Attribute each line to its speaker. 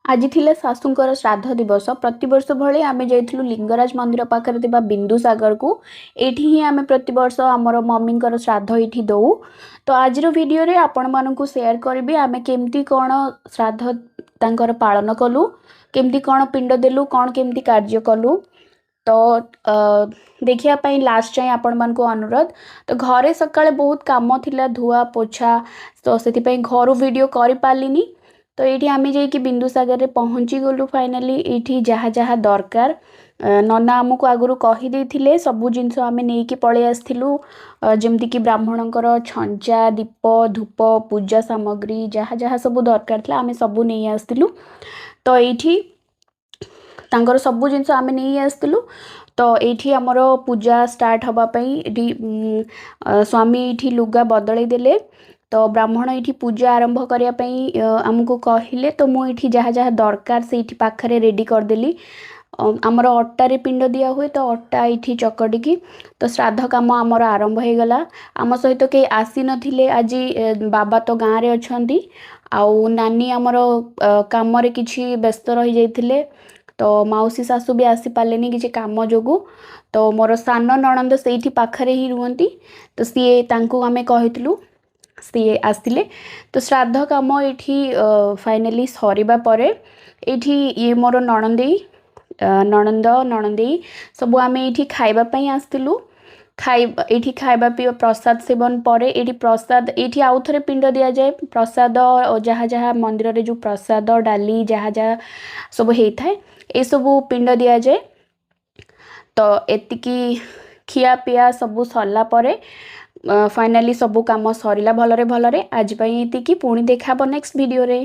Speaker 1: ଆଜି ଥିଲା ଶାଶୁଙ୍କର ଶ୍ରାଦ୍ଧ ଦିବସ। ପ୍ରତିବର୍ଷ ଭଳି ଆମେ ଯାଇଥିଲୁ ଲିଙ୍ଗରାଜ ମନ୍ଦିର ପାଖରେ ଥିବା ବିନ୍ଦୁସାଗରକୁ। ଏଇଠି ହିଁ ଆମେ ପ୍ରତିବର୍ଷ ଆମର ମମିଙ୍କର ଶ୍ରାଦ୍ଧ ଏଇଠି ଦଉ। ତ ଆଜିର ଭିଡ଼ିଓରେ ଆପଣମାନଙ୍କୁ ସେୟାର କରିବି ଆମେ କେମିତି କ'ଣ ଶ୍ରାଦ୍ଧ ତାଙ୍କର ପାଳନ କଲୁ, କେମିତି କ'ଣ ପିଣ୍ଡ ଦେଲୁ, କ'ଣ କେମିତି କାର୍ଯ୍ୟ କଲୁ। ତ ଦେଖିବା ପାଇଁ ଲାଷ୍ଟ ଯାଏଁ ଆପଣମାନଙ୍କୁ ଅନୁରୋଧ। ତ ଘରେ ସକାଳେ ବହୁତ କାମ ଥିଲା, ଧୁଆ ପୋଛା, ତ ସେଥିପାଇଁ ଘରୁ ଭିଡ଼ିଓ କରିପାରିଲିନି। ତ ଏଇଠି ଆମେ ଯାଇକି ବିନ୍ଦୁସାଗରରେ ପହଞ୍ଚିଗଲୁ ଫାଇନାଲି। ଏଇଠି ଯାହା ଯାହା ଦରକାର ନନା ଆମକୁ ଆଗରୁ କହିଦେଇଥିଲେ, ସବୁ ଜିନିଷ ଆମେ ନେଇକି ପଳେଇ ଆସିଥିଲୁ, ଯେମିତିକି ବ୍ରାହ୍ମଣଙ୍କର ଛଞ୍ଚା, ଦୀପ, ଧୂପ, ପୂଜା ସାମଗ୍ରୀ, ଯାହା ଯାହା ସବୁ ଦରକାର ଥିଲା ଆମେ ସବୁ ନେଇ ଆସିଥିଲୁ। ତ ଏଇଠି ତାଙ୍କର ସବୁ ଜିନିଷ ଆମେ ନେଇ ଆସିଥିଲୁ। ତ ଏଇଠି ଆମର ପୂଜା ଷ୍ଟାର୍ଟ ହେବା ପାଇଁ ଏଠି ସ୍ୱାମୀ ଏଇଠି ଲୁଗା ବଦଳେଇ ଦେଲେ। ତ ବ୍ରାହ୍ମଣ ଏଇଠି ପୂଜା ଆରମ୍ଭ କରିବା ପାଇଁ ଆମକୁ କହିଲେ। ତ ମୁଁ ଏଇଠି ଯାହା ଯାହା ଦରକାର ସେଇଠି ପାଖରେ ରେଡ଼ି କରିଦେଲି। ଆମର ଅଟାରେ ପିଣ୍ଡ ଦିଆ ହୁଏ, ତ ଅଟା ଏଇଠି ଚକଟିକି ତ ଶ୍ରାଦ୍ଧ କାମ ଆମର ଆରମ୍ଭ ହେଇଗଲା। ଆମ ସହିତ କେହି ଆସିନଥିଲେ ଆଜି। ବାବା ତ ଗାଁରେ ଅଛନ୍ତି ଆଉ ନାନୀ ଆମର କାମରେ କିଛି ବ୍ୟସ୍ତ ରହିଯାଇଥିଲେ। ତ ମାଉସୀ ଶାଶୁ ବି ଆସିପାରିଲେନି କିଛି କାମ ଯୋଗୁଁ। ତ ମୋର ସାନ ନଣନ୍ଦ ସେଇଠି ପାଖରେ ହିଁ ରୁହନ୍ତି, ତ ସିଏ ତାଙ୍କୁ ଆମେ କହିଥିଲୁ, ସିଏ ଆସିଲେ। ତ ଶ୍ରାଦ୍ଧ କାମ ଏଇଠି ଫାଇନାଲି ସରିବା ପରେ ଏଇଠି ଇଏ ମୋର ନଣନ୍ଦେଇ, ନଣନ୍ଦ ନଣନ୍ଦେଇ ସବୁ ଆମେ ଏଇଠି ଖାଇବା ପାଇଁ ଆସିଥିଲୁ। ଏଇଠି ଖାଇବା ପିଇବା ପ୍ରସାଦ ସେବନ ପରେ ଏଇଠି ପ୍ରସାଦ, ଏଇଠି ଆଉ ଥରେ ପିଣ୍ଡ ଦିଆଯାଏ। ପ୍ରସାଦ ଯାହା ଯାହା ମନ୍ଦିରରେ ଯେଉଁ ପ୍ରସାଦ ଡାଲି ଯାହା ଯାହା ସବୁ ହେଇଥାଏ, ଏସବୁ ପିଣ୍ଡ ଦିଆଯାଏ। ତ ଏତିକି ଖିଆପିଆ ସବୁ ସରିଲା ପରେ ଫାଇନାଲି ସବୁ କାମ ସରିଲା ଭଲରେ ଭଲରେ। ଆଜି ପାଇଁ ଏତିକି, ପୁଣି ଦେଖା ହେବ ନେକ୍ସଟ ଭିଡ଼ିଓରେ।